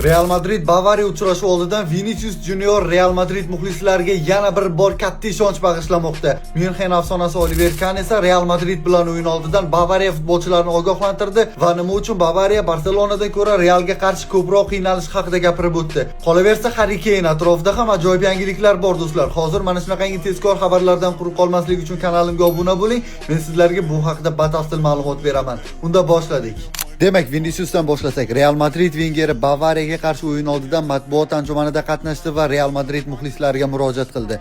Real Madrid Bavariya uchrashuvi oldidan Vinicius Junior Real Madrid muxlislariga yana bir bor katta ishonch bag'ishlamoqda. Myunxen afsonasi Oliver Kan esa Real Madrid bilan o'yin oldidan Bavariya futbolchilarini ogohlantirdi va nima uchun Bavariya Barselonadan ko'ra Realga qarshi ko'proq qiynalishi haqida gapirib o'tdi. Qolaversa, Harri Keyn atrofida ham ajoyib yangiliklar bor, do'stlar. Hozir mana shunaqangi tezkor xabarlardan quruq qolmaslik uchun kanalimga obuna bo'ling. Men sizlarga bu haqida batafsil ma'lumot beraman. Unda boshladik. Demak, Viniciusdan boshlasak, Real Madrid vingeri Bavariyaga qarshi o'yin oldidan matbuot anjumanida qatnashdi va Real Madrid muxlislariga murojaat qildi.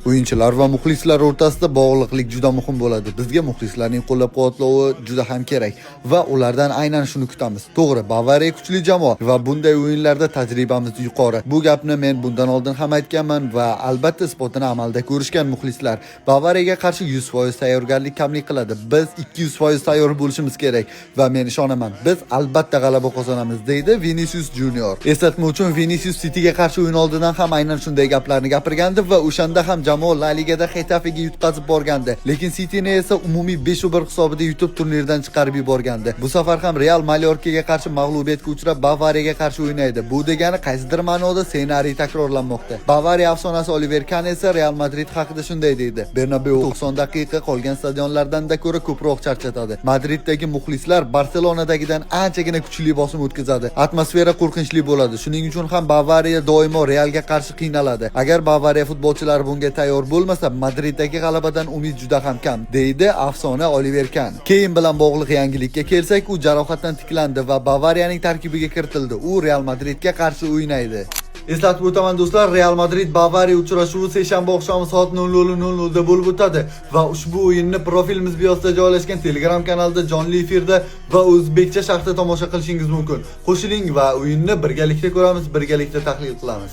O'yinchilar va muxlislar o'rtasida bog'liqlik juda muhim bo'ladi. Bizga muxlislarning qo'llab-quvvatlovi juda ham kerak va ulardan aynan shuni kutamiz. To'g'ri, Bavariya kuchli jamoa va bunday o'yinlarda tajribamiz yuqori. Bu gapni men bundan oldin ham aytganman va albatta isbotini amalda ko'rishgan muxlislar. Bavariyaga qarshi 100% tayyorgarlik kamlik qiladi. Biz 200% tayyor bo'lishimiz kerak va men ishonaman. Biz albatta g'alaba qozonamiz, deydi Vinicius Junior. Eslatma uchun, Vinicius Cityga qarshi o'yin oldidan ham aynan shunday gaplarni gapirgandi va o'shanda ham jamoa La Ligada Xetafega yutqazib borgandi. Lekin Cityni esa umumiy 5-1 hisobida yutib, turnirdan chiqarib yuborgandi. Bu safar ham Real Mallorcaga qarshi mag'lubiyatga uchrab, Bavariyaga qarshi o'ynaydi. Bu degani qaysidir ma'noda ssenariy takrorlanmoqda. Bavariya afsonasi Oliver Kan esa Real Madrid haqida shunday deydi: "Bernabeu 90 daqiqa qolgan stadionlardan ko'ra ko'proq charchatadi. Madriddagi muxlislar Barselonadagidan anchagina kuchli bosim o'tkazadi. Atmosfera qo'rqinchli bo'ladi. Shuning uchun ham Bavariya doimo Realga qarshi qiynaladi. Agar Bavariya futbolchilari bunga tayyor bo'lmasa, Madriddagi g'alabadan umid juda ham kam", deydi afsona Oliver Kan. Keyn bilan bog'liq yangilikka kelsak, u jarohatdan tiklandi va Bavariyaning tarkibiga kiritildi. U Real Madridga qarshi o'ynaydi. Eslatib o'taman, do'stlar, Real Madrid Bavariya uchrashuvi seshanba oqshomi soat 00:00 da bo'lib o'tadi va ushbu o'yinni profilimiz biosida joylashgan Telegram kanalida jonli efirda va o'zbekcha sharhda tomosha qilishingiz mumkin. Qo'shiling va o'yinni birgalikda ko'ramiz, birgalikda tahlil qilamiz.